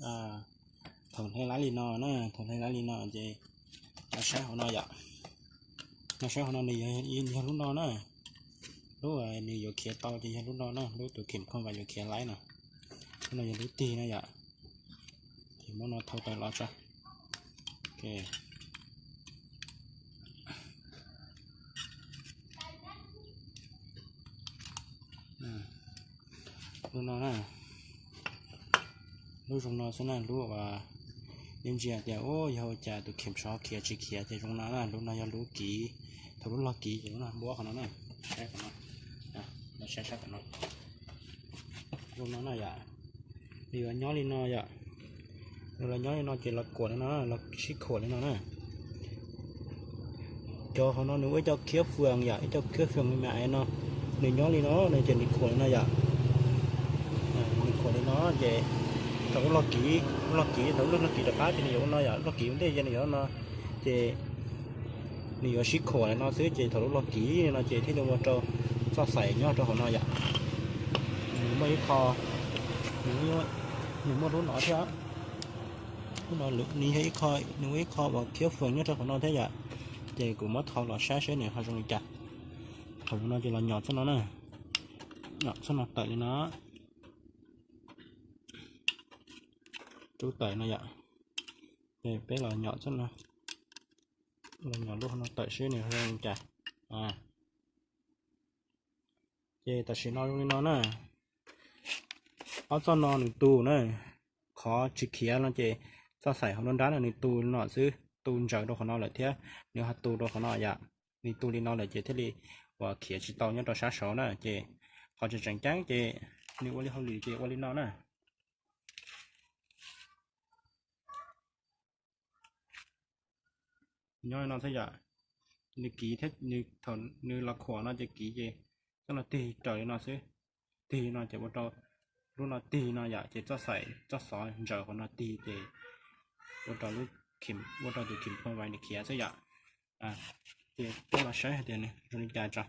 Thaum hle laib li no na, thaum hle laib li no ces saib hauv no yom. No saib hauv no nws yog lub no na. Lub nws yuav khiav tau ces yog lub no na, lub tus khem khoj vas yuav khiav laib no. Lub no yog lub tig no yom. Ces muab no thau tawm los tso. Lub no na, lub zoo no xwb na, lub uas nej ntsia tias ua yog ua cas tus khem sov khiav tsis khiav ces zoo no na. Lub no yog lub kiv, thaum lub log kiv ces lub no npuab qhov no na. Saib qhov no, saib saib qhov no. Zoo no na yom. Nws yuav nyob li no yom. Nws los nyob li no ces los khuam li no, los sib khuam li no na. Cov hauv no nws ua ib co khiab fwm yom, ib co khiab fwm me me no, nws nyob li no no ces nws khuam li no yom. Nws khuam li no ces thaum lub log kiv, lub log kiv, thaum lub log kiv rov qab ces nws yuav ua no yom, lub log kiv ua ntej ces nws yuav ua no ces nws yuav sib khuam li no xwb ces thaum lub log kiv no ces thiaj li ua rau txoj xaim nyob rau hauv no yom. Nws muaj ib qho, nws muaj lub no thiab. Lub no nws yog ib qho, nws ua ib qho uas khiab fwm nyob rau hauv no thiab yom. Ces kuv muab thau los saib seb nws ho zoo li cas. Thaum no ces los nyom txoj no na, nyom txoj no tawm li no, rub tawm no yom. Ces peb los nyom txoj no, los nyom lub no tawm seb nws zoo li cas. Ces tam sim no zoo li no na, ob txoj no nws tu na, qhov tsis khiav no ces txoj xaim hauv nruab nrab no nws tu li no xwb, tu ntsaws rau qhov no lawm thiab nws ho tu rau qhov no yom. Nws tu li no lawm ces thiaj li uas khiav tsis tau nyob rau sab saud na. Ces qhov tseem tseem ceeb ces nws ua li hauj lwm ces ua li no na. Nyob li no thiab yom, nws kiv thiab nws thaum nws los khuam no ces kiv ces txoj no tig raws li no xwb, tig li no ces ua rau lub no tig li no yom, ces txoj xaim txoj xov ntsaws qhov no tig ces ua rau lub, ua rau tus khim phom vais nws khiav xwb yom. Ces peb los saib hais tias nws zoo li cas tso.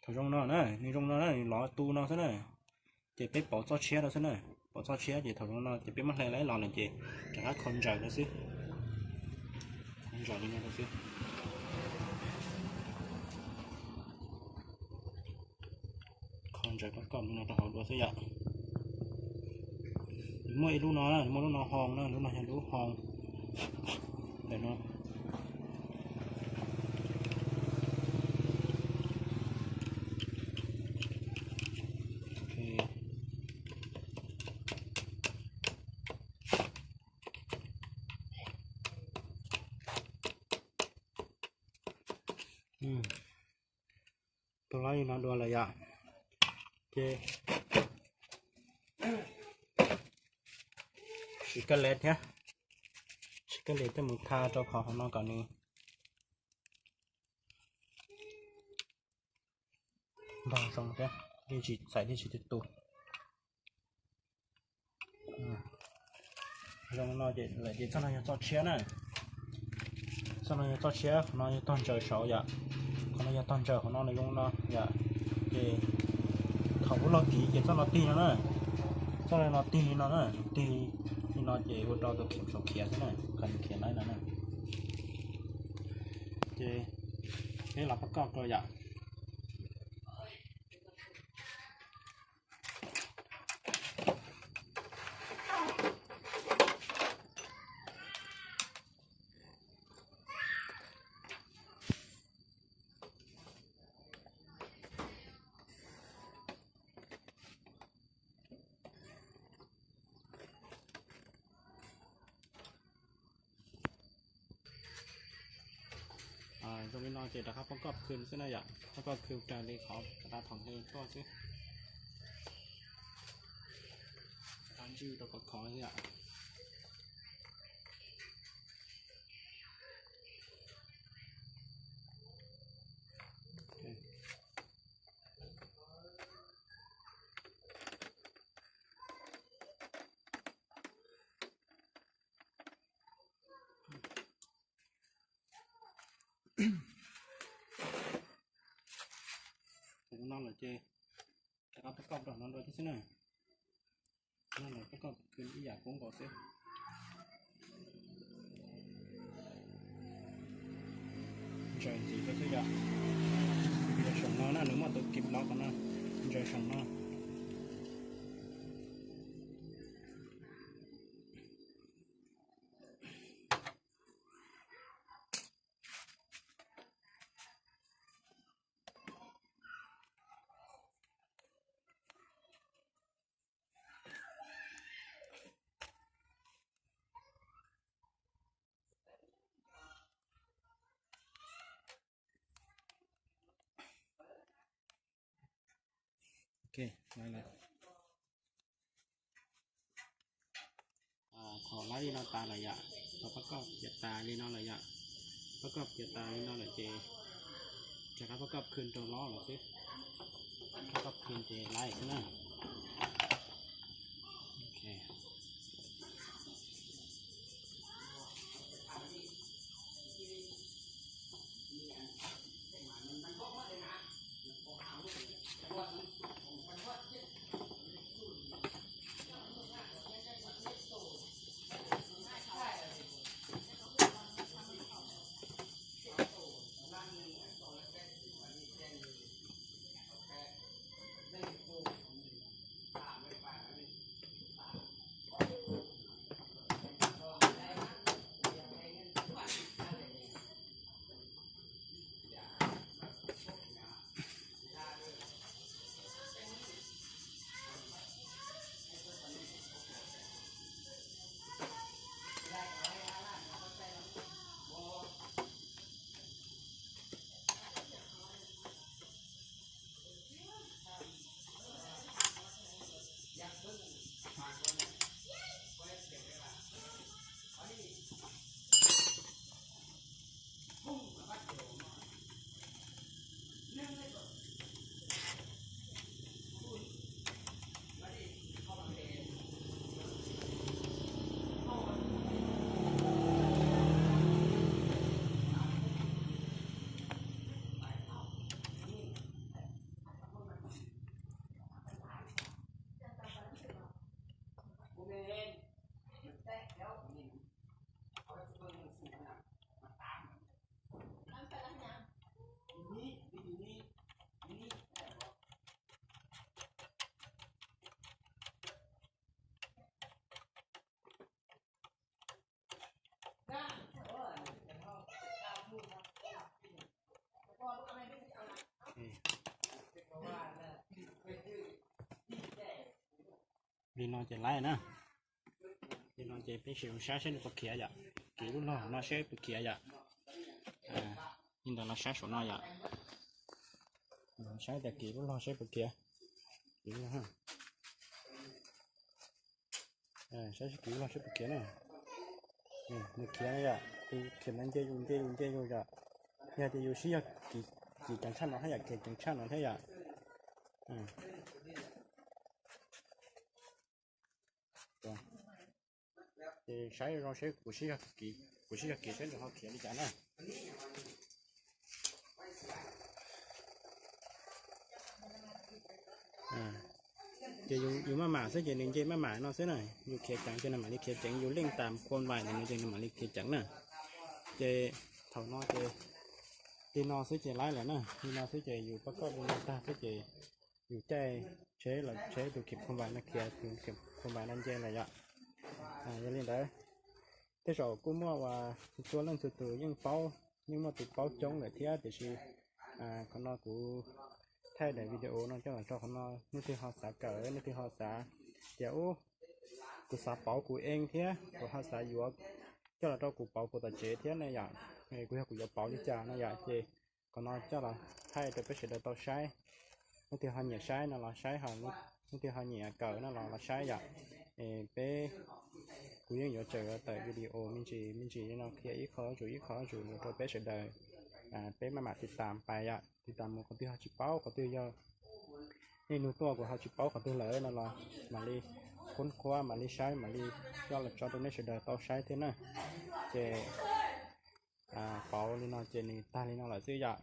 Thaum zoo no na, nws zoo no na, nws lov tu no xwb na, ces peb pauv txoj tshiab rau xwb na. Pauv txoj tshiab ces thaum zoo no ces peb muab hle laib los lawm ces rov qab kho ntsaws rau xwb. Kho ntsaws li no rau xwb. Kho ntsaws koj koj li no rau hauv dua xwb yom. Nws muaj ib lub no, nws muaj lub no hoo na, lub no yog lub hoo ntawm no. Tau lab li no dua lawm yom. Ces siv kab lev thiab, siv kab lev thiab mus tha rau qhov hauv no kom nws npog zoo thiab, thiaj tsis xaim thiaj tsis tu. Zoo no ces lawm ces txoj no yog txoj tshiab na. Txoj no yog txoj tshiab, qhov no yog tog ntsaws saud yom. Qhov no yog tog ntsaws, qhov no nws zoo no yom. Ces thaum lub log kiv ces txoj no tig no na. Txoj no tig li no na, tig li no ces ua rau tus khim saum khiav xwb na, qhov nws khiav laib no na. Ces peb los pab koj rau yom. Zoo li no ces rov qab pab koj khw xwb na yom, pab koj khw raws li qhov rau thaum hle tuaj xwb. Rov qab ntswj rau khov khov xwb yom. Thaum no lawm ces rov qab pab koj rau no dua thiab xwb na. No lawm pab koj khwv ib yam kub nkaus xwb. Ntsaws ntxiv rau xwb yom. Ntsaws saum no na, nws muaj tus kim los qhov no, ntsaws saum no. Ok, lawm lawm. Thaum laib li no tas lawm yom, thaum pab koj piav tas li no lawm yom, pab koj piav tas li no lawm ces rov qab pab koj khwv rau lob lawm xwb. Pab koj khwv ces laib xwb na. Ok. Li no ces laib na. Li no ces peb sim mus saib seb nws puas khiav yom. Kiv lub log no seb puas khiav yom. Li ntawd los saib saum no yom. Saib tias kiv lub log seb puas khiav. Kiv lub log. Saib seb kiv lub log seb puas khiav na. Nws khiav no yom, khiav no nce yus nce yus nce yus yom. Yog tias yus sib yog kiv ceev tshaj no thiab yom, khiav ceev tshaj no thiab yom. Ces saib zoo seb kuv sib yog kiv, kuv sib yog kiv seb nws ho khiav li cas na. Ces yus maj mam xwb ces nws nce maj mam no xwb na, yus khiav ceev ces nws mam li khiav ceev, yus leej tam khuam vais ntawm nws ces nws mam li khiav ceev na. Ces thaum no ces li no xwb ces laib lawm na, li no xwb ces yus pab koj li no tag xwb ces yus caij tsheb los tsheb tus khim khuam vais no khiav, tus khim khuam vais no nce lawm yom. Yog li ntawd, tej zaum kuj muaj uas txhua leej txhua tus yeej paub, yeej muaj tus paub coob lawm thiab, tiam sis qhov no kuv thaij daim video no coj los rau qhov no, leej twg ho xav kawm, leej twg ho xav tias ub, kuv xav pauv kuv ib thiab kuv ho xav yuav coj los rau kuv pauv kuv tom tsev thiab ne yom, kuv yog kuv yuav pauv li cas no yom, ces qhov no coj los thaij rau peb sawv daws tau saib. Leej twg ho nyiam saib no los saib, ho leej twg ho nyiam kawm no los los saib yom. Peb, kuv yeej yuav tseem tawm video me ntsis me ntsis li no qhia ib qho zuj zus ib qho zuj zus rau peb sawv daws, peb maj mam tiv tam pais yom, tiv tam mus, qhov twg ho tsis paub, qhov twg yog niaj hnub tuaj kuv ho tsis paub qhov twg lawm no los mam li khoob khuab mam li saib mam li coj los tso rau nej sawv daws tau saib thiab na. Ces pauv li no ces nws tag li no lawm xwb yom.